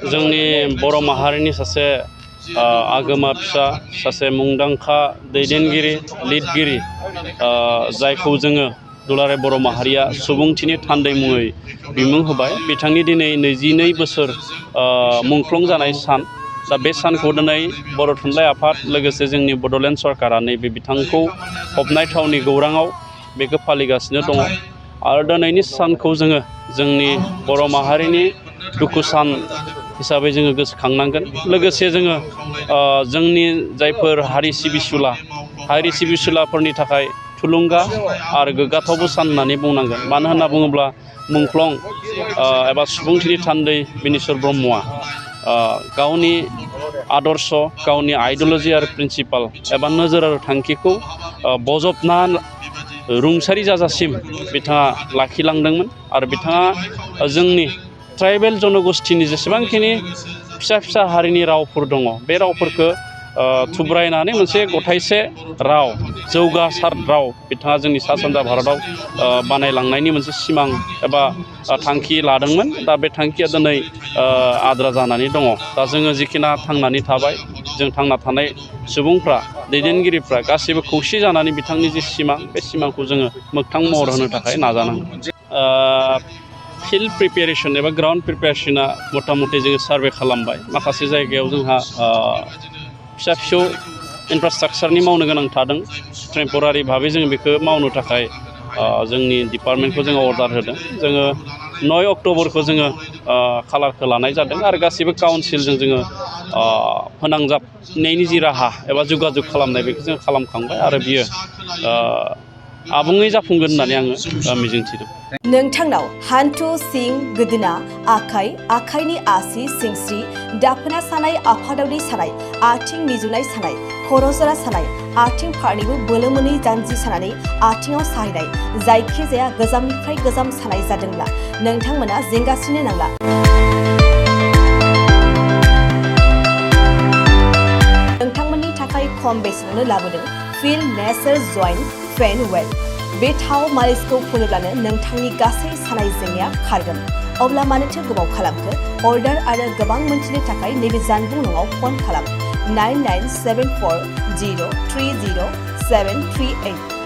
जोंनि बर' माहारिनि सासे आगोमा फिसा सासे मुंदांखा दैदेनगिरि लिरगिरि जायखौ जोङो दुलाराय बर' माहारिया सुबुंथिनि थान्दै मुङै बिमुं होबाय। बिथांनि दिनै 22 बोसोर मुंख्लं जानाय सान। दा बे सानखौ दिनै बर' थुनलाइ आफाद लोगोसे जोंनि बड'लेण्ड सरकारा नैबे बिथांखौ फबनाय थावनि गौराङाव बेखौ फालिगासिनो दङ। आरो दिनैनि सानखौ जोङो जोंनि बर' माहारिनि दुखु सान हिसाबै जोङो गोसोखांनांगोन। लोगोसे जोङो जोंनि जायफोर हारि सिबिसुलाफोरनि थाखाय थुलुंगा आरो गोग्गाथावबो सान होननानै बुंनांगोन। मानो होनना बुङोब्ला मुंख्लं एबा सुबुंथिनि थान्दै बिनेस्वर ब्रह्मआ गावनि आदर्श गावनि आइडिय'लजि आरो प्रिन्सिपाल एबा नोजोर आरो थांखिखौ बजबना रुंसारि जाजासिम बिथाङा लाखिलांदोंमोन। आरो बिथाङा जोंनि ट्राइबेल जनगोष्ठीनि जेसेबांखिनि फिसा फिसा हारिनि रावफोर दङ बे रावफोरखौ थुब्रायनानै मोनसे गथायसे राव जौगासार राव बिथाङा जोंनि सा सानजा भारताव बानायलांनायनि मोनसे सिमां एबा थांखि लादोंमोन। दा बे थांखिया दिनै आद्रा जानानै दङ। दा जोङो जिखिना थांनानै थाबाय जों थांना थानाय सुबुंफ्रा दैदेनगिरिफ्रा गासैबो खौसे जानानै बिथांनि जे सिमां बे सिमांखौ जोङो मोगथां महर होनो थाखाय नाजानांगोन। फिल्ड प्रिपेरेसन एबा ग्राउन्ड प्रिपेरेसना मथा मथि जोङो सार्भे खालामबाय। माखासे जायगायाव जोंहा फिसा फिसौ इनफ्रास्ट्राक्चारनि मावनो गोनां थादों। टेम्परारि भाबै जोङो बेखौ मावनो थाखाय जोंनि डिपार्टमेन्टखौ जोङो अर्डार होदों। जोङो 9 अक्ट'बरखौ जोङो खालारखौ लानाय जादों आरो गासैबो काउन्सिलजों जोङो फोनांजाबनायनि जि राहा एबा जगाजग खालामनाय बेखौ जों खालामखांबाय आरो बियो आबुङै जाफुंगोन होननानै आङो मिजिंथिदों। नोंथांनाव हान्थु सिं गोदोना आखाइनि आसि सिंस्रि दाफोना सानाय आफादावदै सानाय आथिं मिजुनाय सानाय खर' जरा सानाय आथिं फारनैबो बोलो मोनै जानजि सानानै आथिङाव साहैनाय जायखिजाया गोजामनिफ्राय गोजाम सानाय जादोंब्ला नोंथांमोना जिंगासिनो नांला। नोंथांमोननि थाखाय खम बेसेनावनो लाबोदों फिल नेचार जइन्ट पेन वेल। बे थाव मालिसखौ फुनोब्लानो नोंथांनि गासै सानाय जेंनाया खारगोन। अब्ला मानोथो गोबाव खालामखो? अर्डार आरो गोबां मोनथिनो थाखाय नैबे जानबुं नङाव फन खालाम 9974030738।